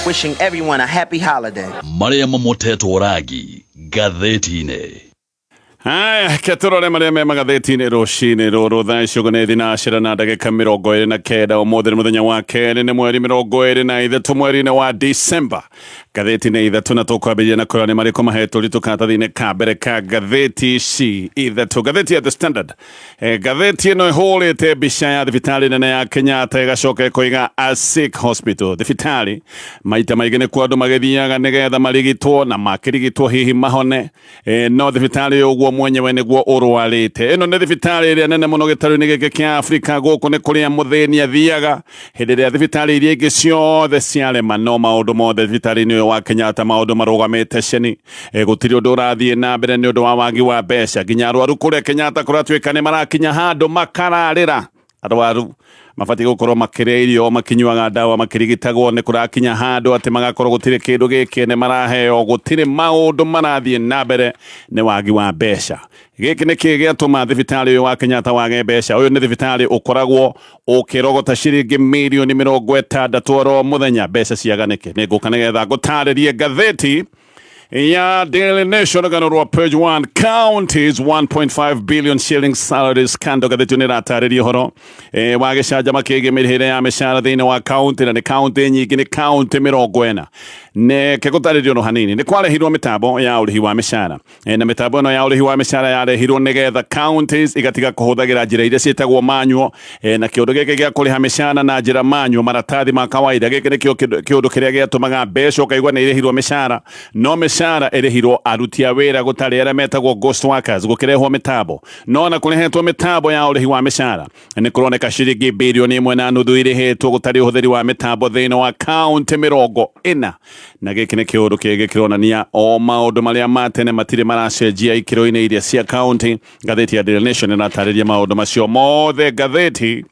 Wishing everyone a happy holiday. Marĩa mamotetwo rangi ngathĩti-inĩ. Haya, ke tũrore marĩa me magathĩti-inĩ rũcinĩ rũrũ. Thaa ici ũguo nĩ thinacera na ndagĩka 29. Ũmũthĩ nĩ mũthenya wa kerĩ, nĩ mweri 23 mweri-inĩ wa Disemba. Ngathĩti nĩ ithatũ na tũkwambĩrĩria na kũrora nĩ marĩkũ mahetwo ritũ karatathi-inĩ ka mbere ka ngathĩti ici ithatũ. Ngathĩti ya The Standard. Ngathĩti ĩno ĩhũrĩte mbica ya thibitarĩ nene ya Kenyatta, ĩgacoka ĩkoiga a sick hospital. Thibitarĩ maita maingĩ nĩkuo andũ magĩthiaga nĩgetha marigitwo, na makĩrigitwo hihi mahone. No thibitarĩ ũguo mwenyewe nĩguo ũrwarĩte. Ĩno nĩ thibitarĩ ĩrĩa nene mũno gĩtarũ-inĩ gĩkĩ kĩa Afrika. Gũkũ nĩ kũrĩa mũthĩni athiaga hĩndĩ ĩrĩa thibitarĩ iria ingĩ ciothe ciarema. No maũndũ mothe thibitarĩ-inĩ ũyũ wa Kenyatta maũndũ marũgamĩte ceni. Gũtirĩ ũndũ ũrathiĩ na mbere nĩ ũndũ wa wagi wa mbeca. Nginya arwaru kũrĩa Kenyatta kũratuĩka nĩ marakinya handũ makararĩra. Arwaru mabatiĩ gũkorwo makĩrĩa irio, makĩnyuaga ndawa, makĩrigitagwo. Nĩ kũrakinya handũ atĩ magakorwo gũtirĩ kĩndũ gĩkĩ nĩ maraheo, gũtirĩ maũndũ marathiĩ na mbere nĩ wagi wa mbeca. Gĩkĩ nĩ kĩĩ gĩatũma thibitarĩ ũyũ wa Kenyatta wage mbeca? Ũyũ nĩ thibitarĩ ũkoragwo ũkĩrogota ciringi mirioni 60 oro mũthenya. Mbeca ciaganĩke? Nĩ ngũka nĩgetha ngũtarĩrie. Ngathĩti ya Daily Nation, rũgano rwa page 1, counties 1.5 billion shillings salary scandal. Ngathĩti nĩ ĩratarĩria ũhoro wa gĩcanjama kĩgiĩ mĩrĩhĩre ya mĩcara thĩinĩ wa kaunti, na nĩ kaunti nyingĩ, nĩ kaunti 40. Neke gũtarĩrio no hanini, nĩ kwarehirwo mĩtambo ya ũrĩhi wa mĩcara. Na mĩtambo ĩno ya ũrĩhi wa mĩcara yarehirwo nĩgetha counties igatiga kũhũthagĩra njĩra iria ciĩtagwo manual. Na kĩũndũ gĩkĩ gĩa kũrĩha mĩcara na njĩra manual, maratathi ma kawaida, gĩkĩ nĩkĩo kĩũndũ kĩrĩa gĩatũmaga mbeca ũkaigua nĩ irĩhirwo mĩcara, no mĩcara ĩrĩhirwo aruti a wĩra gũtarĩ, arĩa metagwo ghost workers. Gũkĩrehwo mĩtambo, no na kũrehetwo mĩtambo ya ũrĩhi wa mĩcara, nĩ kũroneka ciringi birioni 1.5 irĩhĩtwo gũtarĩ ũhũthĩri wa mĩtambo thĩinĩ wa kaunti 40. Na gĩkĩ nĩ kĩũndũ kĩngĩ kĩronania o maũndũ marĩa ma tene matirĩ maracenjia ikĩro-inĩ iria cia kaunti. Ngathĩti ya Daily Nation ĩratarĩria maũndũ macio mothe. Ngathĩti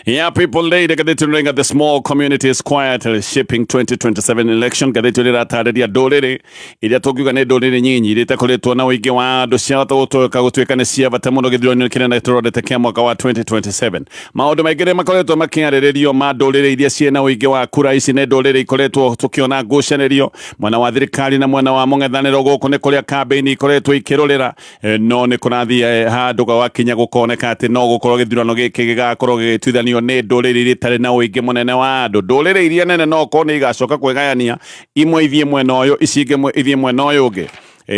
ya People Daily, ngathĩti ĩno, the small community is quietly shaping 2027 election. Ngathĩti ĩno ĩratarĩria ndũrĩrĩ iria tũngiuga nĩ ndũrĩrĩ nyinyi, iria itakoretwo na ũingĩ wa andũ, ciahota gũtuĩka nĩ cia bata mũno gĩthurano kĩnene tũrorete kĩa mwaka wa 2027. Maũndũ maingĩ nĩ makoretwo makĩarĩrĩrio ma ndũrĩrĩ iria ciĩna ũingĩ wa kura. Ici nĩ ndũrĩrĩ ikoretwo tũkĩona ngucanĩrio mwena wa thirikari na mwena wa mũng'ethanĩro. Gũkũ nĩ kũrĩa kambĩini ikoretwo ikĩrũrĩra. No nĩ kũrathiĩ handũ gwakinya gũkoneka atĩ no gũkorwo gĩthurano gĩkĩ gĩgakorwo gĩgĩtuithanio nĩ ndũrĩrĩ iria itarĩ na ũingĩ mũnene wa andũ. Ndũrĩrĩ iria nene no korwo nĩ igacoka kwĩgayania, imwe ithiĩ mwena ũyũ, ici ingĩ ithiĩ mwena ũyũ ũngĩ.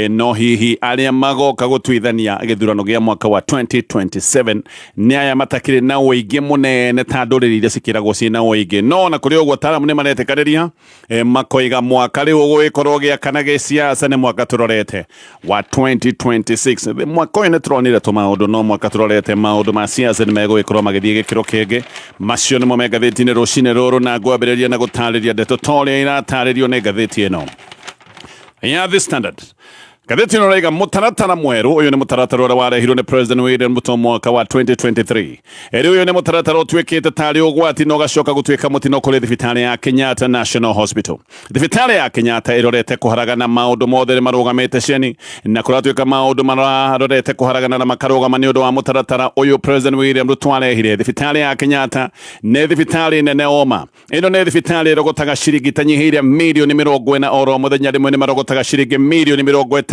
No hihi arĩa magoka gũtuithania gĩthurano gĩa mwaka wa 2027 nĩ aya matakĩrĩ na ũingĩ mũnene ta ndũrĩrĩ iria cikĩragwo ciĩna ũingĩ? No ona kũrĩ ũguo, ataaramu nĩ maretĩkanĩria, makoiga mwaka rĩu ũgũgĩkorwo gĩakana gĩciaca nĩ mwaka tũrorete wa 2026. Mwaka ũyũ nĩ tũronire tũmaũndũ, no mwaka tũrorete maũndũ ma siasa nĩ megũgĩkorwo magĩthiĩ gĩkĩro kĩngĩ. Macio nĩmo me ngathĩti-inĩ rũcinĩ rũrũ, na ngwambĩrĩria na gũtarĩria ndeto ta ũrĩa iratarĩrio nĩ ngathĩti ĩno ya The Standard. Ngathĩti ĩno ĩraiga mũtaratara mwerũ. Ũyũ nĩ mũtaratara ũrĩa warehirwo nĩ President William Ruto mwaka wa 2023. Rĩu ũyũ nĩ mũtaratara ũtuĩkĩte tarĩ ũgwati na ũgacoka gũtuĩka mũtino kũrĩ thibitarĩ ya Kenyatta National Hospital. Thibitarĩ ya Kenyatta ĩrorete kũharagana, maũndũ mothe nĩ marũgamĩte ceni, na kũratuĩka maũndũ mararorete kũharagana na makarũgama nĩ ũndũ wa mũtaratara ũyũ President William Ruto arehire. Thibitarĩ ya Kenyatta nĩ thibitarĩ nene oma. Ĩno nĩ thibitarĩ ĩrogotaga ciringi itanyihĩire mirioni 40 oro mũthenya. Rĩmwe nĩ marogotaga ciringi mirioni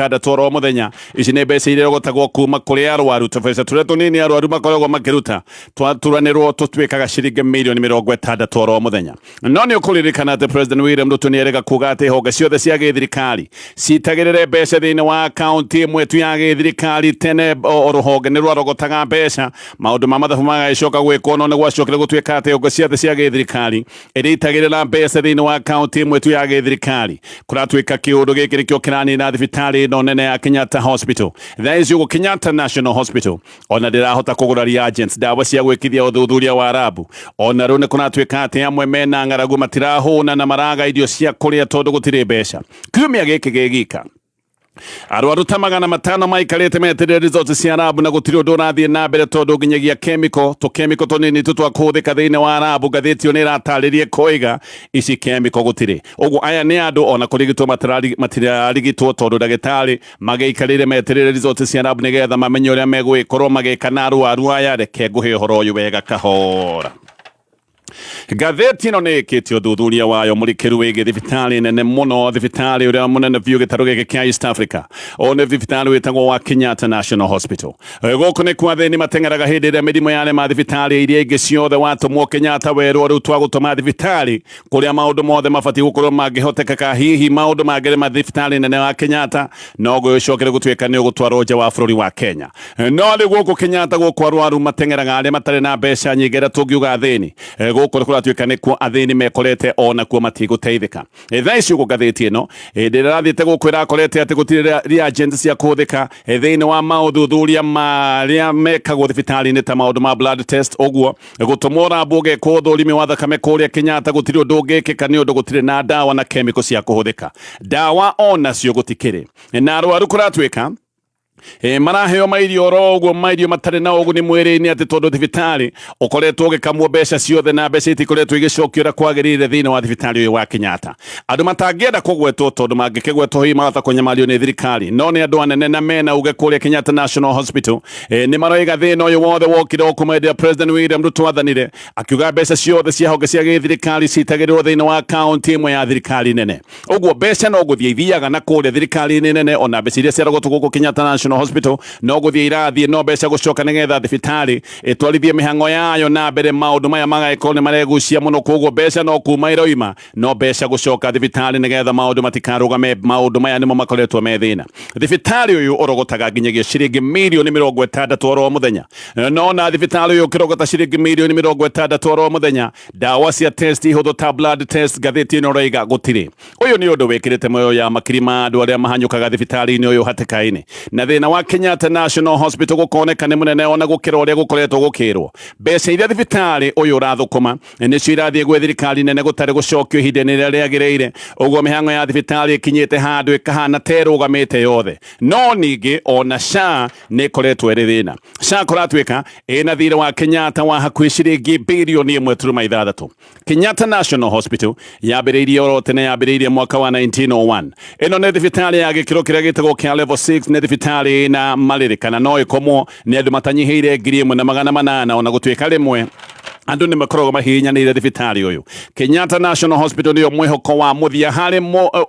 60 oro mũthenya. Ici nĩ mbeca iria irogotagwo kuma kũrĩ arwaru. Tũbeca tũrĩa tũnini arwaru makoragwo makĩruta twaturanĩrwo tũtuĩkaga ciringi mirioni 60 oro mũthenya. No nĩ ũkũririkana atĩ President William Ruto nĩ erĩga kuga atĩ honge ciothe cia gĩthirikari citagĩrĩre mbeca thĩinĩ wa akaunti ĩmwe tu ya gĩthirikari. Tene o rũhonge nĩ rwarogotaga mbeca, maũndũ ma mathabu magagĩcoka gwĩkwo, no nĩ gwacokire gũtuĩka atĩ honge ciothe cia gĩthirikari ĩrĩa itagĩrĩra mbeca thĩinĩ wa akaunti ĩmwe tu ya gĩthirikari. Kũratuĩka kĩũndũ gĩkĩ nĩkĩo kĩranina thibitarĩ ĩno nene ya Kenyatta Hospital. Thaa ici ũguo Kenyatta National Hospital ona ndĩrahota kũgũra reagents, ndawa cia gwĩkithia ũthuthuria wa rabu. Ona rĩu nĩ kũratuĩka atĩ amwe mena ng'aragu, matirahũna na maraga irio cia kũrĩa tondũ gũtirĩ mbeca. Kiumia gĩkĩ gĩgika, arwaru ta 500 maikarĩte metereire results cia rabu na gũtirĩ ũndũ ũrathiĩ na mbere tondũ nginyagia chemical, tũkemiko tũnini tu twa kũhũthĩka thĩinĩ wa rabu, ngathĩti ĩyo nĩ ĩratarĩria koiga ici chemical gũtirĩ. Ũguo aya nĩ andũ ona kũrigitwo matirarigitwo tondũ ndagĩtarĩ magĩikarĩire metereire results cia rabu nĩgetha mamenye ũrĩa megũgĩkorwo magĩka na arwaru aya. Reke ngũhe ũhoro ũyũ wega kahora. Ngathĩti ĩno nĩ ĩkĩte ũthuthuria wayo mũrikĩru wĩgiĩ thibitarĩ nene mũno, thibitarĩ ũrĩa mũnene biũ gĩtarũ gĩkĩ kĩa East Africa. Ũyũ nĩ thibitarĩ wĩtagwo wa Kenyatta National Hospital. Gũkũ nĩ kwa athĩni mateng'eraga hĩndĩ ĩrĩa mĩrimũ yarema thibitarĩ iria ingĩ ciothe. Watũmwo Kenyatta werwo rĩu twagũtũma thibitarĩ kũrĩa maũndũ mothe mabatiĩ gũkorwo mangĩhotekeka. Hihi maũndũ mangĩrema thibitarĩ nene wa Kenyatta, no gwĩcokere gũtuĩka nĩ ũgũtwarwo nja wa bũrũri wa Kenya. No rĩu gũkũ Kenyatta, gũkũ arwaru mateng'eraga arĩa matarĩ na mbeca nyingĩ, arĩa tũngiuga athĩni. Gũkũ nĩ kũratuĩka nĩkuo athĩni mekorete, ona kuo matigũteithĩka. Thaa ici ũguo ngathĩti ĩno hĩndĩ ĩrĩa ĩrathiĩte gũkũ ĩrakorete atĩ gũtirĩ reagents cia kũhũthĩka thĩinĩ wa maũthuthuria marĩa mekagwo thibitarĩ-inĩ, ta maũndũ ma blood test. Ũguo gũtũmwo lab ũgekwo ũthũrimi wa thakame kũrĩa Kenyatta, gũtirĩ ũndũ ũngĩkĩka nĩ ũndũ gũtirĩ na ndawa na chemical cia kũhũthĩka. Ndawa onacio gũtikĩrĩ, na arwaru kũratuĩka maraheo mairio oro ũguo, mairio matarĩ na ũguni mwĩrĩ-inĩ, atĩ tondũ thibitarĩ ũkoretwo ũgĩkamwo mbeca ciothe na mbeca itikoretwo igĩcokio ũrĩa kwagĩrĩire thĩinĩ wa thibitarĩ ũyũ wa Kenyatta. Andũ matangĩenda kũgwetwo, tondũ mangĩkĩgwetwo hihi mahota kũnyamario nĩ thirikari, no nĩ andũ anene na mena uge kũrĩa Kenyatta National Hospital, nĩ maroiga thĩna ũyũ wothe wokire o kuma hĩndĩ ĩrĩa President William Ruto athanire akiuga mbeca ciothe cia honge cia gĩthirikari citagĩrĩrwo thĩinĩ wa kaunti ĩmwe ya thirikari nene. Ũguo mbeca no gũthiĩ ithiaga na kũrĩa thirikari-inĩ nene, ona mbeca iria ciarogotwo gũkũ Kenyatta National Hospital no gũthiĩ irathiĩ, no mbeca gũcoka nĩgetha thibitarĩ ĩtwarithie mĩhang'o yayo na mbere, maũndũ maya magagĩkorwo nĩ maregucia mũno. Koguo mbeca no kuma iroima, no mbeca gũcoka thibitarĩ nĩgetha maũndũ matikarũgame, maũndũ maya nĩmo makoretwo me thĩna. Thibitarĩ ũyũ ũrogotaga nginyagia ciringi mirioni 60 oro mũthenya, no na thibitarĩ ũyũ ũkĩrogota ciringi mirioni 60 oro mũthenya, ndawa cia test ihũthũ ta blood test, ngathĩti ĩno ĩroiga gũtirĩ. Ũyũ nĩ ũndũ wĩkĩrĩte moyo ya makiri ma andũ arĩa mahanyũkaga thibitarĩ-inĩ ũyũ hatĩka-inĩ, na thĩna wa Kenyatta National Hospital gũkoneka nĩ mũnene ona gũkĩra ũrĩa gũkoretwo gũkĩrwo. Mbeca iria thibitarĩ ũyũ ũrathũkũma nĩcio irathiĩ gwĩ thirikari nene gũtarĩ gũcokio ihinda-inĩ rĩrĩa rĩagĩrĩire. Ũguo mĩhang'o ya thibitarĩ ĩkinyĩte handũ ĩkahana ta ĩrũgamĩte yothe. No ningĩ ona SHA nĩ ĩkoretwo ĩrĩ thĩna. SHA kũratuĩka ĩna thirĩ wa Kenyatta wa hakuhĩ ciringi birioni 1.6. Kenyatta National Hospital yambĩrĩirie oro tene, yambĩrĩirie mwaka wa 1901. Ĩno nĩ thibitarĩ ya gĩkĩro kĩrĩa gĩtagwo kĩa level 6. Nĩ thibitarĩ na marĩrĩ kana no ĩkomwo nĩ andũ matanyihĩire 1800, ona gũtuĩka rĩmwe andũ nĩ makoragwo mahihinyanĩire thibitarĩ ũyũ. Kenyatta National Hospital nĩyo mwĩhoko wa mũthia harĩ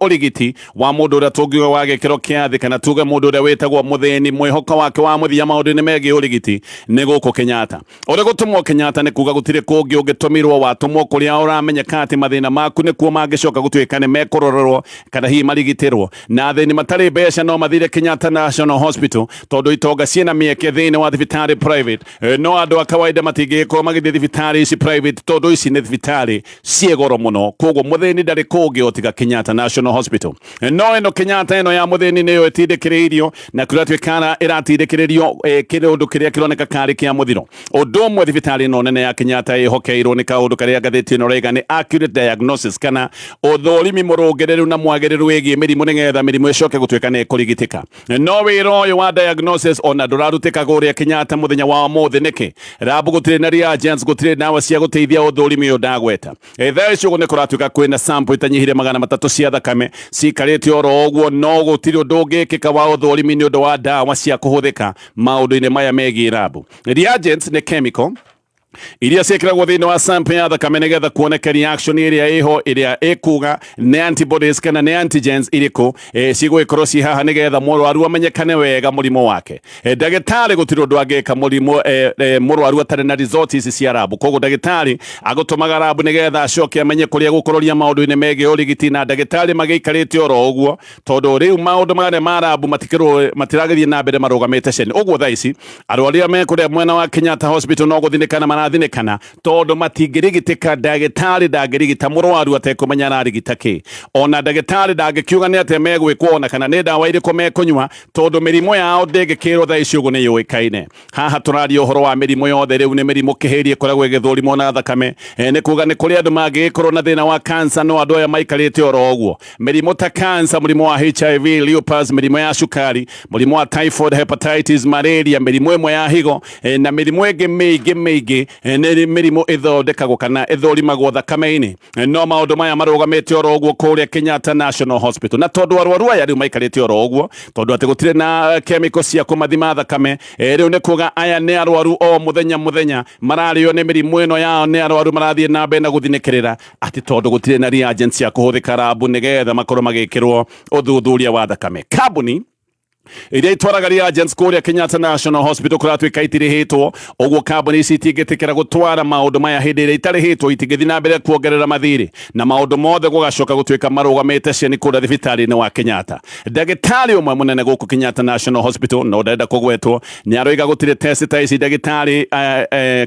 ũrigiti wa mũndũ ũrĩa tũngiuga wa gĩkĩro kĩa thĩ, kana tuge mũndũ ũrĩa wĩtagwo mũthĩni. Mwĩhoko wake wa mũthia maũndũ-inĩ megiĩ ũrigiti nĩ gũkũ Kenyatta. Ũrĩa gũtũmwo Kenyatta nĩ kuga gũtirĩ kũngĩ ũngĩtũmirwo. Watũmwo kũrĩa ũramenyeka atĩ mathĩna maku nĩkuo mangĩcoka gũtuĩka nĩ mekũrorerwo kana hihi marigitĩrwo. Na athĩni matarĩ mbeca no mathire Kenyatta National Hospital, tondũ itonga ciĩna mĩeke thĩinĩ wa thibitarĩ private. No andũ a kawaida matingĩgĩkorwo magĩthiĩ thibitarĩ ici private, tondũ ici nĩ thibitarĩ ciĩ goro mũno. Koguo mũthĩni ndarĩ kũngĩ o tiga Kenyatta National Hospital. No ĩno Kenyatta ĩno ya mũthĩni nĩyo ĩtindĩkĩrĩirio, na kũratuĩka ĩratindĩkĩrĩrio kĩũndũ kĩrĩa kĩroneka karĩ kĩa mũthiro. Ũndũ ũmwe thibitarĩ ĩno nene ya Kenyatta ĩhokeirwo nĩ kaũndũ karĩa ngathĩti ĩno ĩraiga nĩ accurate diagnosis, kana ũthũrimi mũrũngĩrĩru na mwagĩrĩru wĩgiĩ mĩrimũ, nĩgetha mĩrimũ ĩcoke gũtuĩka nĩ ĩkũrigitĩka. No wĩra ũyũ wa diagnosis ona ndũrarutĩka kũrĩa Kenyatta mũthenya wa ũmũthĩ. Nĩkĩ? Lab gũtirĩ na reagents, gũtirĩ ndawa cia gũteithia ũthũrimi ũyũ ndagweta. Thaa ici ũguo nĩ kũratuĩka kwĩna sample itanyihire 300 cia thakame cikarĩte oro ũguo, no gũtirĩ ũndũ ũngĩkĩka wa ũthũrimi nĩ ũndũ wa ndawa cia kũhũthĩka maũndũ-inĩ maya megiĩ lab. Reagents nĩ chemical iria ciĩkĩragwo thĩinĩ wa sample ya thakame nĩgetha kuoneke reaction ĩrĩa ĩho, ĩrĩa ĩkuga nĩ antibodies kana nĩ antigens irĩkũ cigũgĩkorwo ci haha, nĩgetha mũrwaru amenyekane wega mũrimũ wake. Ndagĩtarĩ gũtirĩ ũndũ angĩka mũrimũ mũrwaru atarĩ na result ici cia lab. Koguo ndagĩtarĩ agũtũmaga lab nĩgetha acoke amenye kũrĩa gũkũroria maũndũ-inĩ megiĩ ũrigiti, na ndagĩtarĩ magĩikarĩte oro ũguo, tondũ rĩu maũndũ marĩa ma lab matiragĩthiĩ na mbere, marũgamĩte cene. Ũguo thaa ici arwaru arĩa me kũrĩa mwena wa Kenyatta Hospital no gũthinĩkana marathinĩkana, tondũ matingĩrigitĩka. Ndagĩtarĩ ndangĩrigita mũrwaru atekũmenya ararigita kĩ. Ona ndagĩtarĩ ndangĩkiuga nĩ atĩa megwĩkwo, ona kana nĩ ndawa irĩkũ mekũnyua, tondũ mĩrimũ yao ndĩngĩkĩrwo thaa ici ũguo nĩ yũĩkaine. Haha tũraria ũhoro wa mĩrimũ yothe. Rĩu nĩ mĩrimũ kĩhĩri ĩkoragwo ĩgĩthũrimwo na thakame. Nĩ kuga nĩ kũrĩ andũ mangĩgĩkorwo na thĩna wa cancer, no andũ aya maikarĩte oro ũguo. Mĩrimũ ta cancer, mũrimũ wa HIV, lupus, mĩrimũ ya cukari, mũrimũ wa typhoid, hepatitis, malaria, mĩrimũ ĩmwe ya higo, na mĩrimũ ĩngĩ mĩingĩ mĩingĩ. Nĩ mĩrimũ ĩthondekagwo kana ĩthũrimagwo thakame-inĩ, no maũndũ maya marũgamĩte oro ũguo kũrĩa Kenyatta National Hospital, na tondũ arwaru aya rĩu maikarĩte oro ũguo, tondũ atĩ gũtirĩ na chemical cia kũmathima thakame, rĩu nĩ kuga aya nĩ arwaru o mũthenya mũthenya mararĩo nĩ mĩrimũ ĩno yao, nĩ arwaru marathiĩ na mbere na gũthinĩkĩrĩra atĩ tondũ gũtirĩ na reagents cia kũhũthĩka rabu nĩgetha makorwo magĩkĩrwo ũthuthuria wa thakame. Kambuni iria itwaraga reagents kũrĩa Kenyatta National Hospital kũratuĩka itirĩhĩtwo, ũguo kambuni ici itingĩtĩkĩra gũtwara maũndũ maya hĩndĩ ĩrĩa itarĩhĩtwo, itingĩthiĩ na mbere kuongerera mathirĩ, na maũndũ mothe gũgacoka gũtuĩka marũgamĩte cieni kũrĩa thibitarĩ-inĩ wa Kenyatta. Ndagĩtarĩ ũmwe mũnene gũkũ Kenyatta National Hospital, no ndarenda kũgwetwo, nĩ aroiga gũtirĩ test ta ici ndagĩtarĩ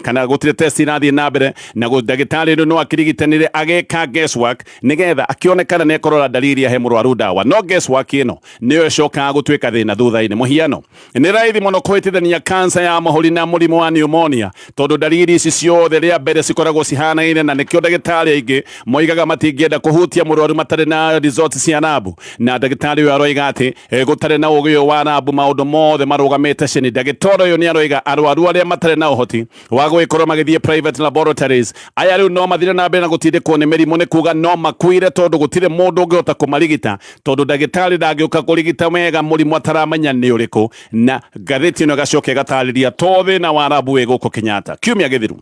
kana gũtirĩ test irathiĩ na mbere, na ndagĩtarĩ rĩu no akĩrigitanire ageka guesswork nĩgetha akĩonekana nĩ ekũrora dalili ahe mũrwaru ndawa, no guesswork ĩno nĩyo ĩcokaga gũtuĩka thĩna thutha-inĩ. Mũhiano, nĩ raithi mũno kũhĩtithania kansa ya mahũri na mũrimũ wa pneumonia, tondũ dalili ici ciothe rĩa mbere cikoragwo cihanaine, na nĩkĩo ndagĩtarĩ aingĩ moigaga matingĩenda kũhutia mũrwaru matarĩ na results cia rabu. Na ndagĩtarĩ ũyũ aroiga atĩ gũtarĩ na ũgĩ ũyũ wa rabu maũndũ mothe marũgamĩte cini. Ndagĩtarĩ ũyũ nĩ aroiga arwaru arĩa matarĩ na ũhoti wa gũgĩkorwo magĩthiĩ private laboratories, aya rĩu no mathire na mbere na gũtindĩkwo nĩ mĩrimũ, nĩ kuga no makuire tondũ gũtirĩ mũndũ ũngĩhota kũmarigita, tondũ ndagĩtarĩ ndangĩũka kũrigita wega mũrimũ ataramenya nĩ ũrĩkũ. Na ngathĩti ĩno ĩgacoka ĩgatarĩria to thĩna wa rabu wĩ gũkũ Kenyatta. Kiumia gĩthiru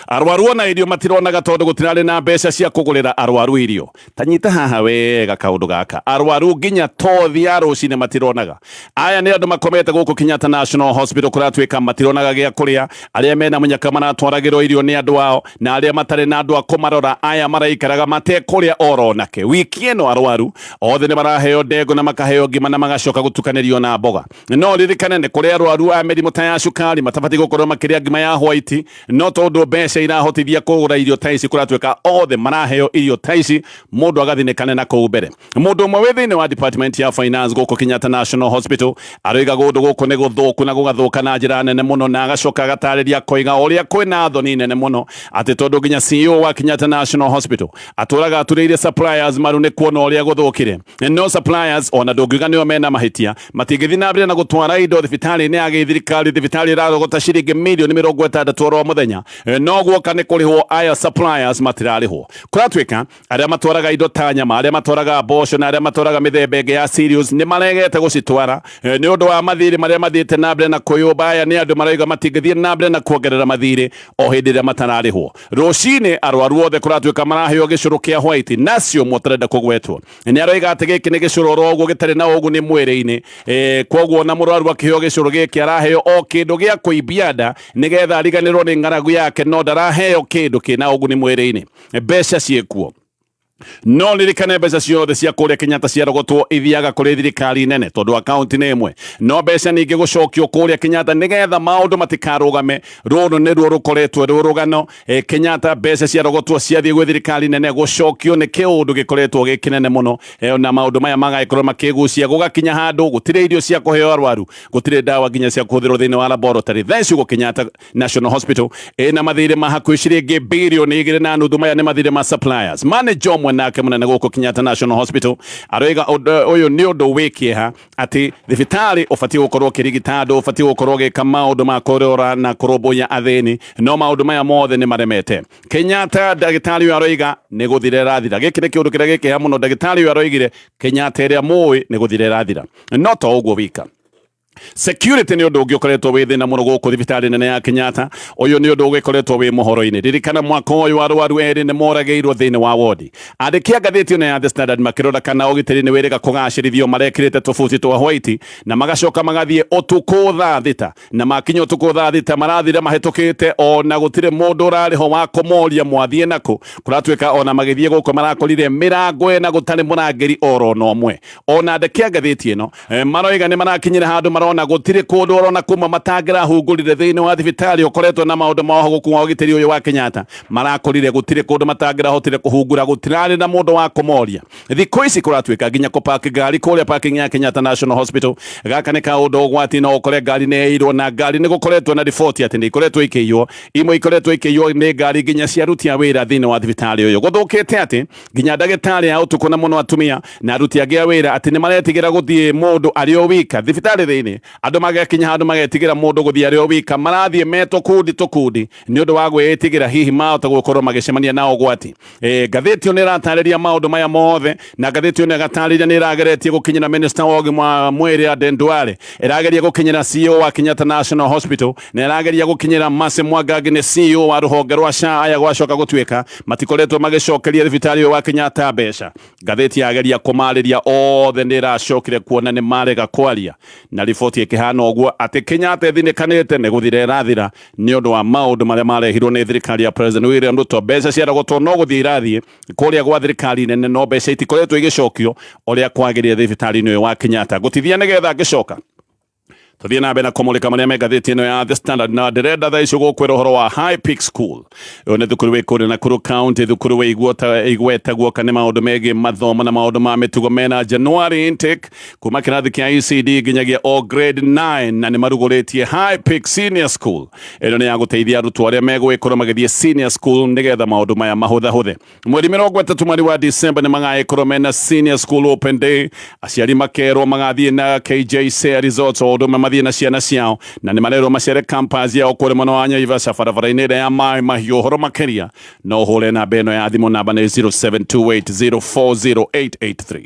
arwaru ona irio matironaga tondũ gũtirarĩ na mbeca cia kũgũrĩra arwaru irio. Ta nyita haha wega kaũndũ gaka, arwaru nginya tothi ya rũcinĩ matironaga. Aya nĩ andũ makomete gũkũ Kenyatta National Hospital, kũratuĩka matironaga gĩa kũrĩa. Arĩa mena mũnyaka maratwaragĩrwo irio nĩ andũ ao, na arĩa matarĩ na andũ a kũmarora, aya maraikaraga matekũrĩa oro nake. Wiki ĩno arwaru othe nĩ maraheo ndengũ na makaheo ngima na magacoka gũtukanĩrio na mboga. No ririkane nĩ kũrĩ arwaru a mĩrimũ ta ya cukari matabatiĩ gũkorwo makĩrĩa ngima ya white, no tondũ mbeca irahotithia kũgũra irio ta ici, kũratuĩka othe maraheo irio ta ici, mũndũ agathinĩkane na kũu mbere. Mũndũ ũmwe wĩ thĩinĩ wa department ya finance gũkũ Kenyatta National Hospital aroiga kũndũ gũkũ nĩ gũthũku na gũgathũka na njĩra nene mũno, na agacoka agatarĩria akoiga ũrĩa kwĩna thoni nene mũno atĩ tondũ nginya CEO wa Kenyatta National Hospital atũraga aturĩire suppliers maru nĩ kuona ũrĩa gũthũkire. No suppliers ona ndũngiuga nĩo mena mahĩtia, matingĩthiĩ na mbere na gũtwara indo thibitarĩ-inĩ ya gĩthirikari. Thibitarĩ ĩrarogota ciringi mirioni 60 oro mũthenya, no guoka nĩ kũrĩhwo aya suppliers matirarĩhwo. Kũratuĩka arĩa matwaraga indo ta nyama, arĩa matwaraga mboco na arĩa matwaraga mĩthemba ĩngĩ ya cereals nĩ maregete gũcitwara nĩ ũndũ wa mathirĩ marĩa mathiĩte na mbere na kwĩyũmba. Aya nĩ andũ marauga matingĩthiĩ na mbere na kuongerera mathirĩ o hĩndĩ ĩrĩa matararĩhwo. Rũcinĩ arwaru othe kũratuĩka maraheo gĩcũrũ kĩa white, nacio mũtarenda kũgwetwo nĩ aroiga atĩ gĩkĩ nĩ gĩcũrũ oro ũguo gĩtarĩ na ũguni mwĩrĩ-inĩ. Koguo na mũrwaru akĩheo gĩcũrũ gĩkĩ araheo o kĩndũ gĩa kũimbia nda nĩgetha ariganĩrwo nĩ ng'aragu yake, no ndaraheo kĩndũ kĩna ũguni mwĩrĩ-inĩ. Mbeca ciĩkuo, no ririkane mbeca ciothe cia kũrĩa Kenyatta ciarogotwo ithiaga kũrĩ thirikari nene tondũ akaunti nĩ ĩmwe, no mbeca ningĩ gũcokio kũrĩa Kenyatta nĩgetha maũndũ matikarũgame. Rũrũ nĩruo rũkoretwo rwĩ rũgano. Kenyatta mbeca ciarogotwo ciathiĩ gwĩ thirikari nene, gũcokio nĩ kĩũndũ gĩkoretwo gĩ kĩnene mũno, na maũndũ maya magagĩkorwo makĩgucia gũgakinya handũ gũtirĩ irio cia kũheo arwaru, gũtirĩ ndawa nginya cia kũhũthĩrwo thĩinĩ wa laboratory. Thaa ici ũguo Kenyatta National Hospital ĩna mathirĩ ma hakuhĩ ciringi 2.5 bilioni. Maya nĩ mathirĩ ma suppliers. Manager ũmwe nake mũnene gũkũ Kenyatta National Hospital aroiga ũyũ nĩ ũndũ wĩ kĩeha atĩ thibitarĩ ũbatiĩ gũkorwo ũkĩrigita andũ, ũbatiĩ gũkorwo ũgĩka maũndũ ma kũrora na kũrũmbũiya athĩni, no maũndũ maya mothe nĩ maremete Kenyatta. Ndagĩtarĩ ũyũ aroiga nĩ gũthira ĩrathira. Gĩkĩ nĩ kĩũndũ kĩrĩa gĩkĩha mũno. Ndagĩtarĩ ũyũ aroigire Kenyatta ĩrĩa mũĩ nĩ gũthira ĩrathira. No to ũguo wika, security nĩ ũndũ ũngĩ ũkoretwo wĩ thĩna mũno gũkũ thibitarĩ nene ya Kenyatta. Ũyũ nĩ ũndũ ũgĩkoretwo wĩ mũhoro-inĩ. Ririkana mwaka ũyũ arwaru erĩ nĩ moragĩirwo thĩinĩ wa wodi. Andĩki a ngathĩti ĩno ya The Standard makĩrora kana ũgitĩri nĩ wĩrĩga kũgacĩrithio, marekĩrĩte tũbuti twa white na magacoka magathiĩ ũtukũ thaa 6, na makinya ũtukũ thaa 6 marathire mahĩtũkĩte, ona gũtirĩ mũndũ ũrarĩho wa kũmoria mwathiĩ nakũ. Kũratuĩka ona magĩthiĩ gũkũ marakorire mĩrango ĩna gũtarĩ mũrangĩri oro na ũmwe. Ona andĩki a ngathĩti ĩno maroiga nĩ marakinyire handũ marona gũtirĩ kũndũ orona kuma matangĩrahungurire thĩinĩ wa thibitarĩ ũkoretwo na maũndũ ma ũhagũku wa ũgitĩri ũyũ wa Kenyatta. Marakorire gũtirĩ kũndũ matangĩrahotire kũhungura, gũtirarĩ na mũndũ wa kũmoria. Thikũ ici kũratuĩka nginya kũpaki ngari kũrĩa parking ya Kenyatta National Hospital gaka nĩ kaũndũ ũgwati, no ũkore ngari nĩ yairwo, na ngari nĩ gũkoretwo na riboti atĩ nĩ ikoretwo ikĩiywo. Imwe ikoretwo ikĩiywo nĩ ngari nginya cia aruti a wĩra thĩinĩ wa thibitarĩ ũyũ. Gũthũkĩte atĩ nginya ndagĩtarĩ a ũtukũ na mũno atumia na aruti angĩ a wĩra atĩ nĩ maretigĩra gũthiĩ mũndũ arĩ o wika thibitarĩ thĩinĩ. Barabara-inĩ andũ magakinya handũ magetigĩra mũndũ gũthiĩ arĩ o wika, marathiĩ me tũkundi tũkundi nĩ ũndũ wa gwĩtigĩra hihi mahota gũkorwo magĩcemania na ũgwati. Ngathĩti ĩyo nĩ ĩratarĩria maũndũ maya mothe, na ngathĩti ĩyo nĩ ĩgatarĩria nĩ ĩrageretie gũkinyĩra minister wa ũgima wa mwĩrĩ Aden Duale, ĩrageria gũkinyĩra CEO wa Kenyatta National Hospital, na ĩrageria gũkinyĩra Mercy Mwangangi nĩ CEO wa rũhonge rwa SHA. Aya gwacoka gũtuĩka matikoretwo magĩcokeria thibitarĩ ũyũ wa Kenyatta mbeca. Ngathĩti yageria kũmarĩria othe nĩ ĩracokire kuona nĩ marega kwaria, na riboti ĩkĩhana ũguo atĩ Kenyatta ĩthinĩkanĩte nĩ gũthira ĩrathira nĩ ũndũ wa maũndũ marĩa marehirwo nĩ thirikari ya President William Ruto. Mbeca ciarogotwo no gũthiĩ irathiĩ kũrĩa gwa thirikari nene, no mbeca itikoretwo igĩcokio ũrĩa kwagĩrĩire thibitarĩ-inĩ ũyũ wa Kenyatta. Gũtithia nĩgetha ngĩcoka tuthiĩ na mbere na kũmũrĩka marĩa me ngathĩti ĩno ya The Standard, na ndĩrenda thaa ici gũkwĩra ũhoro wa High Peak School. Ũyũ nĩ thukuru wĩ kũrĩa Nakuru County, thukuru wĩ igweta guoka nĩ maũndũ megiĩ mathomo na maũndũ ma mĩtugo. Mena January intake kuma kĩrathi kĩa ECD nginyagia o grade 9, na nĩ marugũrĩtie High Peak Senior School. Ĩno nĩ ya gũteithia arutwo arĩa megũgĩkorwo magĩthiĩ senior school nĩgetha maũndũ maya mahũthahũthe. Mweri 30 mweri wa December nĩ magagĩkorwo mena senior school open day. Aciari makerwo magathiĩ na KJ Share Resorts o ũndũ ũmwe mathiĩ na ciana ciao, na nĩ marerwo macere campus yao kũrĩa mwena wa Naivasha, barabara-inĩ ĩrĩa ya Maĩ Mahiũ. Ũhoro makĩria no ũhũre namba ĩno ya thimũ, namba nĩ 0728040883.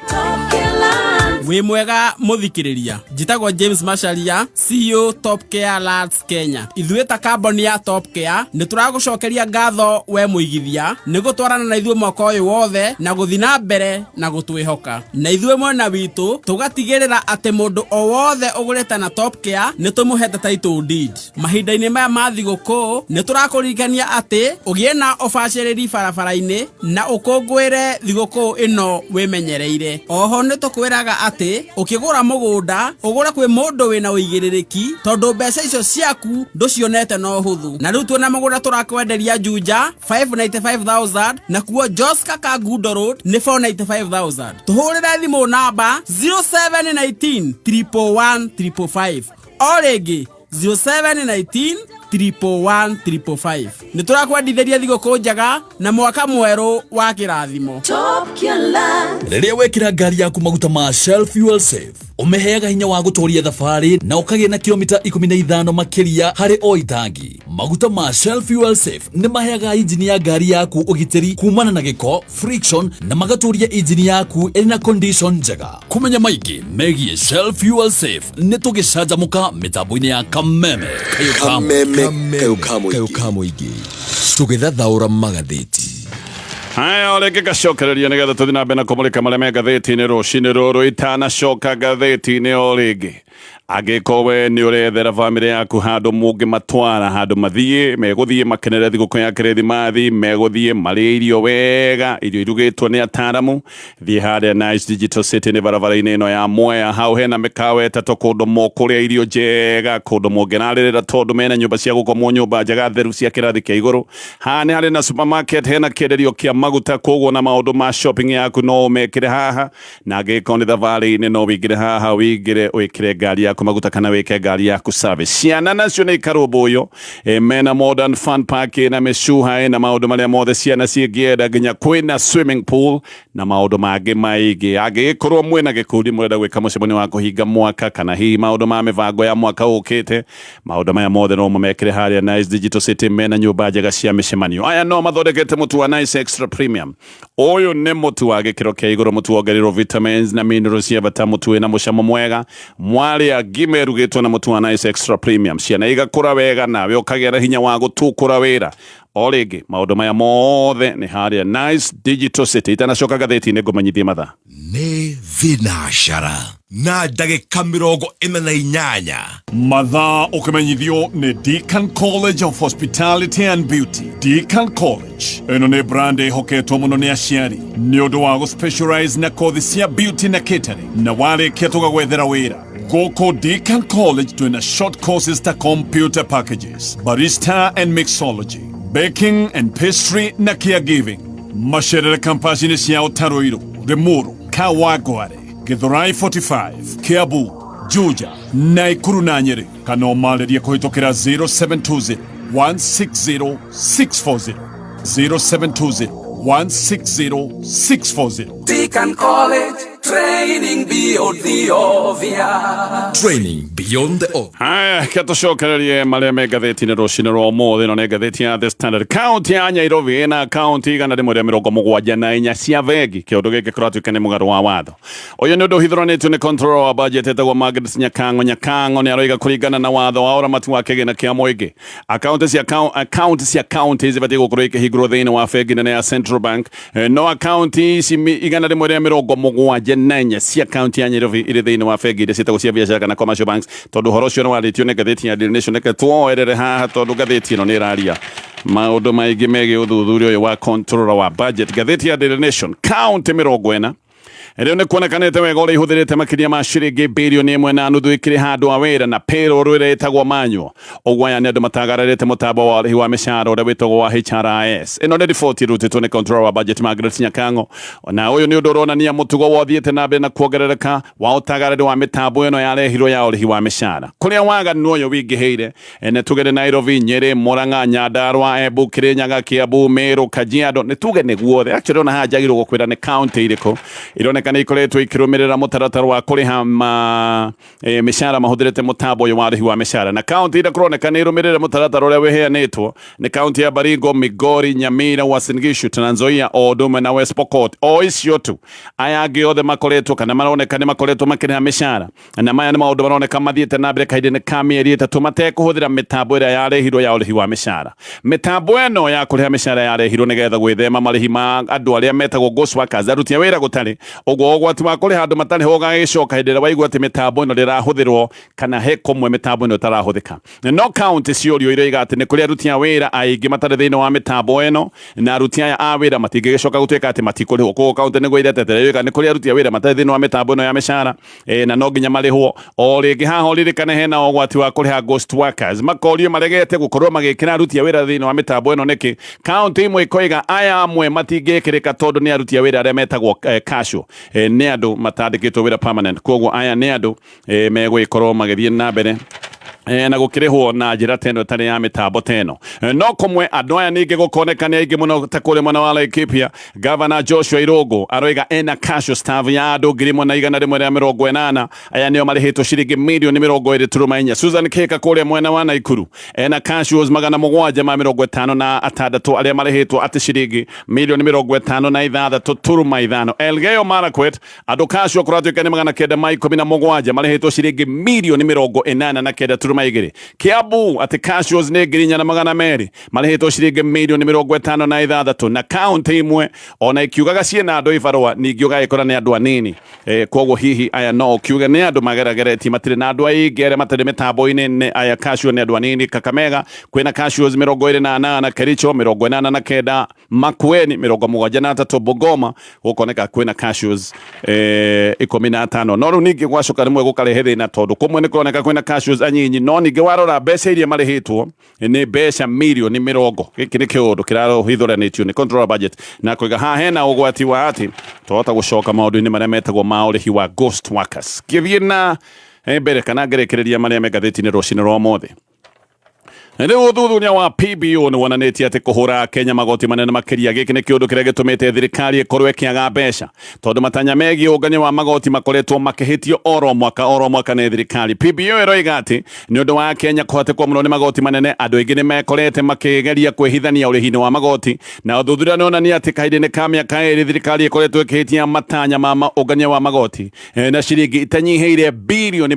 Wĩ mwega mũthikĩrĩria, njĩtagwo James Macharia, CEO Top Care Lads Kenya. Ithuĩ ta kambuni ya Top Care nĩ tũragũcokeria ngatho we mũigithia nĩ gũtwarana na ithuĩ mwaka ũyũ wothe na gũthiĩ na mbere na gũtwĩhoka, na ithuĩ mwena witũ tũgatigĩrĩra atĩ mũndũ o wothe ũgũrĩte na Top Care nĩ tũmũhete title deed. Mahinda-inĩ maya ma thigũkũ nĩ tũrakũririkania atĩ ũgĩe na ũbacĩrĩri barabara-inĩ na ũkũngũĩre thigũkũ ĩno wĩmenyereire. Oho nĩ tũkwĩraga atĩ ũkĩgũra mũgũnda ũgũre kwĩ mũndũ wĩna ũigĩrĩrĩki, tondũ mbeca icio ciaku ndũcionete no hũthũ. Na rĩu tuona mũgũnda tũrakwenderia Juja 595,000, nakuo Joska Kangundo Road nĩ 495,000. Tũhũrĩre thimũ namba 0719 111 555, o rĩngĩ 0719 111 555. Nĩ tũrakwendithĩria thigũkũ njega na mwaka mwerũ wa kĩrathimo. Rĩrĩa wekĩra ngari yaku maguta ma Shell Fuel Safe, ũmĩheaga hinya wa gũtooria thabarĩ na ũkagĩa na kilomita 15 makĩria harĩ o itangi. Maguta ma Shell Fuel Safe nĩ maheaga injini ya ngari yaku ũgitĩri kumana na gĩko, friction, na magatũria injini yaku ĩrĩ na condition njega. Kũmenya maingĩ megiĩ Shell Fuel Safe nĩ tũgĩcanjamũka mĩtambo-inĩ ya Kameme Kayũ ka Kameme Kayũ ka Mũingĩ, tũgĩthathaũra magathĩti. Haya, o rĩngĩ ngacokereria nĩgetha tũthiĩ na mbere na kũmũrĩka marĩa me ngathĩti-inĩ rũcinĩ rũrũ. Itanacoka ngathĩti-inĩ, o rĩngĩ angĩkorwo we nĩ ũrethera bamĩrĩ yaku handũ mũngĩmatwara, handũ mathiĩ megũthiĩ makenere thigũkũ ya Kĩrĩthimathi, megũthiĩ marĩe irio wega, irio irugĩtwo nĩ ataramu, thiĩ harĩa Nice Digital City, nĩ barabara-inĩ ĩno ya Mwea. Hau hena mĩkawa 3 kũndũ mũkũrĩa irio njega, kũndũ mũngĩrarĩrĩra, tondũ mena nyũmba cia gũkomwo, nyũmba njega theru cia kĩrathi kĩa igũrũ. Haha nĩ harĩ na supermarket, hena kĩenderio kĩa maguta, koguo na maũndũ ma shopping yaku no ũmekĩre haha. Na angĩkorwo nĩ thabarĩ-inĩ, no wĩingĩre haha, wĩingĩre wĩkĩre ngari yaku maguta kana wĩke ngari yaku service. Ciana nacio nĩ ikarũmbũywo. Mena modern fun park na mĩcuha na maũndũ marĩa mothe ciana cingĩenda, nginya kwĩna swimming pool na maũndũ mangĩ maingĩ. Angĩgĩkorwo mwĩna gĩkundi mũrenda gwĩka mũcemanio wa kũhinga mwaka kana hihi maũndũ ma mĩbango ya mwaka ũkĩte, maũndũ maya mothe no mũmekĩre harĩa Nice Digital City. Mena nyũmba njega cia mĩcemanio. Aya no mathondekete mũtu wa Nice Extra Premium. Ũyũ nĩ mũtu wa gĩkĩro kĩa igũrũ, mũtu wongereirwo vitamins na minerals cia bata, mũtu wĩna mũcamo mwega. Mwarĩa ngima ĩrugĩtwo na mũtu wa Nice Extra Premium, ciana igakũra wega nawe ũkagĩa na hinya wa gũtukũra wĩra. O rĩngĩ maũndũ maya mothe nĩ harĩa Nice Digital City. Itanacoka ngathĩti-inĩ, ngũmenyithie mathaa. Nĩ thinacara na ndagĩka 48. Mathaa ũkĩmenyithio nĩ Deacon College of Hospitality and Beauty. Deacon College ĩno nĩ brand ĩhoketwo mũno nĩ aciari nĩ ũndũ wa gũspecialize na kothi cia beauty na catering, na warĩkia tũgagwethera wĩra. Gũkũ Deacon College twĩna short courses ta computer packages, barista and mixology, baking and pastry na caregiving. Macerere kampasi-inĩ ciao ta Ruiru, Limuru, Kawangware, Githurai 45, Kiambu, Juja, Naikuru na Nyeri, kana ũmarĩrie kũhĩtũkĩra 0720 160 640, 0720 160 640. Deacon College. Training beyond the obvious. Training beyond the obvious. Haya, ke tũcokererie marĩa me ngathĩti-inĩ rũcinĩ rwa ũmũthĩ. Ĩno nĩ ngathĩti ya The Standard. Kaunti ya Nairobi ĩna akaunti 174 cia bengi. Kĩũndũ gĩkĩ kũratuĩka nĩ mũgarũ wa watho. Ũyũ nĩ ũndũ ũhithũranĩtio nĩ controller wa budget etagwo Margaret Nyakang'o. Nyakang'o nĩ aroiga kũringana na watho wa ũramati wa kĩgĩna kĩa mũingĩ, akaunti cia kaunti zibatiĩ gũkorwo ikĩhingũrwo thĩinĩ wa bengi nene ya Central Bank. No akaunti ici 174 cia kaunti ya Nairobi irĩ thĩinĩ wa bengi iria ciĩtagwo cia biacara kana commercial banks. Tondũ ũhoro ũcio nĩ warĩtio nĩ ngathĩti ya Daily Nation, reke tuoerere haha tondũ ngathĩti ĩno nĩ ĩraria maũndũ maingĩ megiĩ ũthuthuria ũyũ wa controller wa budget. Ngathĩti ya Daily Nation, kaunti 40 rĩu nĩ kuonekanĩte wega ũrĩa ihũthĩrĩte makĩria ma ciringi 1.5 bilioni ikĩrĩha andũ a wĩra na payroll ĩrĩa ĩtagwo manual. Ũguo aya nĩ andũ matagararĩte mũtambo wa ũrĩhi wa mĩcara ũrĩa wĩtagwo wa HRIS. Ĩno nĩ riboti ĩrutĩtwo nĩ controller wa budget Margaret Nyakang'o, na ũyũ nĩ ũndũ ũronania mũtugo wothiĩte na mbere na kuongerereka wa ũtagarari wa mĩtambo ĩno yarehirwo ya ũrĩhi wa mĩcara, kũrĩa waganu ũyũ wingĩhĩire. Nĩ tuge nĩ Nairobi, Nyeri, Murang'a, Nyandarua, Embu, Kirinyaga, Kiambu, Meru, Kajiado, nĩ tuge nĩ guothe. Actually, ona haha njagĩrĩirwo gũkwĩra nĩ county irĩkũ ironeka nĩ ikoretwo ikĩrũmĩrĩra mũtaratara wa kũrĩha ma mĩcara mahũthĩrĩte mũtambo ũyũ wa ũrĩhi wa mĩcara. Na county iria kũroneka nĩ irũmĩrĩre mũtaratara ũrĩa wĩheanĩtwo nĩ county ya Baringo, Migori, Nyamira, Uasin Gishu, Trans Nzoia o ũndũ ũmwe na West Pokot. O icio tu, aya angĩ othe makoretwo kana maroneka nĩ makoretwo makĩrĩha mĩcara, na maya nĩ maũndũ maroneka mathiĩte na mbere kahinda-inĩ ka mĩeri 3 matekũhũthĩra mĩtambo ĩrĩa yarehirwo ya ũrĩhi wa mĩcara. Mĩtambo ĩno ya kũrĩha mĩcara yarehirwo nĩgetha gwĩthema marĩhi ma andũ arĩa metagwo ghost workers, aruti a wĩra gũtarĩ. Ũguo ũgwati wa kũrĩha andũ matarĩ ho ũgagĩcoka hĩndĩ ĩrĩa waigua atĩ mĩtambo ĩno ndĩrahũthĩrwo kana he kũmwe mĩtambo ĩno ĩtarahũthĩka. No kaunti ciũrio iroiga atĩ nĩ kũrĩ aruti a wĩra aingĩ matarĩ thĩinĩ wa mĩtambo ĩno, na aruti aya a wĩra matingĩgĩcoka gũtuĩka atĩ matikũrĩhwo. Koguo kaunti nĩguo iretetera, iroiga nĩ kũrĩ aruti a wĩra matarĩ thĩinĩ wa mĩtambo ĩno ya mĩcara, na no nginya marĩhwo. O rĩngĩ haha ũririkane hena ũgwati wa kũrĩha ghost workers. Makorio maregete gũkorwo magĩkĩra aruti a wĩra thĩinĩ wa mĩtambo ĩno nĩkĩ? Kaunti imwe ikoiga aya amwe matingĩkĩrĩka tondũ nĩ aruti a wĩra arĩa metagwo casual, nĩ andũ matandĩkĩtwo wĩra permanent. Koguo aya nĩ andũ megũgĩkorwo magĩthiĩ na mbere na gũkĩrĩhwo na njĩra ta ĩno ĩtarĩ ya mĩtambo ta ĩno. No kũmwe andũ aya ningĩ gũkoneka nĩ aingĩ mũno, ta kũrĩa mwena wa Laikipia, Gavana Joshua Irũngũ aroiga ena casual staff ya andũ 1,180. Aya nĩo marĩhĩtwo ciringi mirioni 20.4. Susan Kĩka kũrĩa mwena wa Naikuru ena casuals 756 arĩa marĩhĩtwo atĩ ciringi mirioni 56.5. Elgeyo Marakwet, andũ casual kũratuĩka nĩ 917, marĩhĩtwo ciringi mirioni 89.2. Kiambu atĩ casuals nĩ 4,200, marĩhĩtwo ciringi mirioni 56. Na kaunti imwe ona ikiugaga ciĩna andũ ibarũa, ningĩ ũgagĩkora nĩ andũ anini. Koguo hihi aya no ũkiuge nĩ andũ magerageretie, matirĩ na andũ aingĩ arĩa matarĩ mĩtambo-inĩ, nĩ aya casual nĩ andũ anini. Kakamega kwĩna casuals 28, Kericho 89, Makueni 73, Bungoma gũkoneka kwĩna casuals 15. No rĩu ningĩ gwacoka rĩmwe gũkarehe thĩna tondũ kũmwe nĩ kũroneka kwĩna casuals anyinyi, no ningĩ warora mbeca iria marĩhĩtwo nĩ mbeca mirioni 20. Gĩkĩ nĩ kĩũndũ kĩrahithũranĩtio nĩ controller budget na kũiga haha hena ũgwati wa atĩ twahota gũcoka maũndũ-inĩ marĩa metagwo ma ũrĩhi wa ghost workers. Ngĩthiĩ na mbere kana ngĩrĩkĩrĩria marĩa me ngathĩti-inĩ rũcinĩ rwa ũmũthĩ, rĩu ũthuthuria wa PBO nĩ wonanĩtie atĩ kũhũra Kenya magoti manene makĩria, gĩkĩ nĩ kĩũndũ kĩrĩa gĩtũmĩte thirikari ĩkorwo ĩkĩaga mbeca, tondũ matanya megiĩ ũngania wa magoti makoretwo makĩhĩtio oro mwaka oro mwaka nĩ thirikari. PBO ĩroiga atĩ nĩ ũndũ wa Kenya kũhatĩkwo mũno nĩ magoti manene, andũ aingĩ nĩ mekorete makĩgeria kwĩhithania ũrĩhi-inĩ wa magoti. Na ũthuthuria nĩ wonania atĩ kahinda-inĩ ka mĩaka 2 thirikari ĩkoretwo ĩkĩhĩtia matanya ma ũngania wa magoti na ciringi itanyihĩire 342 bilioni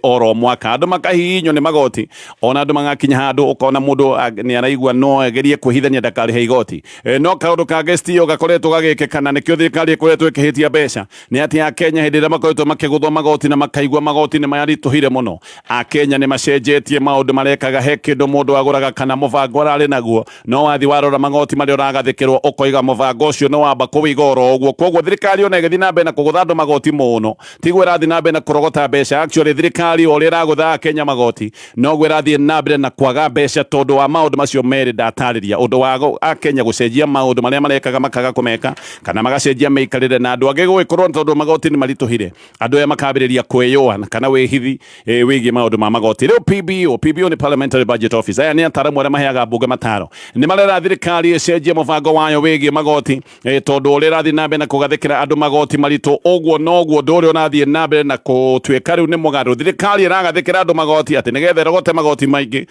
oro mwaka. Andũ makahihinywo nĩ magoti, ona andũ magakinya handũ ũkona mũndũ nĩ araigua no agerie kwĩhithania ndakarĩhe igoti. No kaũndũ kangĩ stio gakoretwo gagĩkĩka na nĩkĩo thirikari ĩkoretwo ĩkĩhĩtia mbeca nĩ atĩ Akenya hĩndĩ ĩrĩa makoretwo makĩgũthwo magoti na makaigua magoti nĩ maritũhire mũno, Akenya nĩ macenjetie maũndũ marekaga. He kĩndũ mũndũ agũraga kana mũbango ararĩ naguo, no wathi warora magoti marĩa ũragathĩkĩrwo, ũkoiga mũbango ũcio nĩ wamba kũwĩiga oro ũguo. Koguo thirikari ona ĩgĩthiĩ na mbere na kũgũtha andũ magoti mũno, tiguo ĩrathiĩ na mbere na kũrogota mbeca. Actually, thirikari o ũrĩa ĩragũtha Akenya magoti, noguo ĩrathiĩ ũrathiĩ na mbere na kwaga mbeca tondũ wa maũndũ macio merĩ ndatarĩria, ũndũ wa akenya gũcenjia maũndũ marĩa marekaga makaga kũmeka kana magacenjia mĩikarĩre, na andũ angĩ gũgĩkorwo tondũ magoti nĩ maritũhire, andũ aya makambĩrĩria kwĩyũa kana wĩhithi wĩgiĩ maũndũ ma magoti. Rĩu PBO, PBO nĩ Parliamentary Budget Office, aya nĩ ataramu arĩa maheaga mbunge mataro, nĩ marera thirikari ĩcenjie mũbango wayo wĩgiĩ magoti, tondũ ũrĩa ĩrathiĩ na mbere na kũgathĩkĩra andũ magoti maritũ ũguo noguo ũndũ ũrĩa ũrathiĩ na mbere na gũtuĩka rĩu nĩ mũgarũ. Thirikari ĩragathĩkĩra andũ magoti atĩ nĩgetha ĩrogote magoti maingĩ,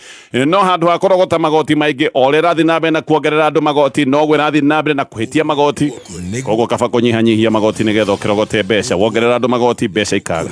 no handũ ha kũrogota magoti maingĩ, o ũrĩa ĩrathiĩ na mbere na kuongerera andũ magoti noguo ĩrathiĩ na mbere na kũhĩtia magoti. Koguo kaba kũnyihanyihia magoti nĩgetha ũkĩrogote mbeca, wongerera andũ magoti mbeca ikaga.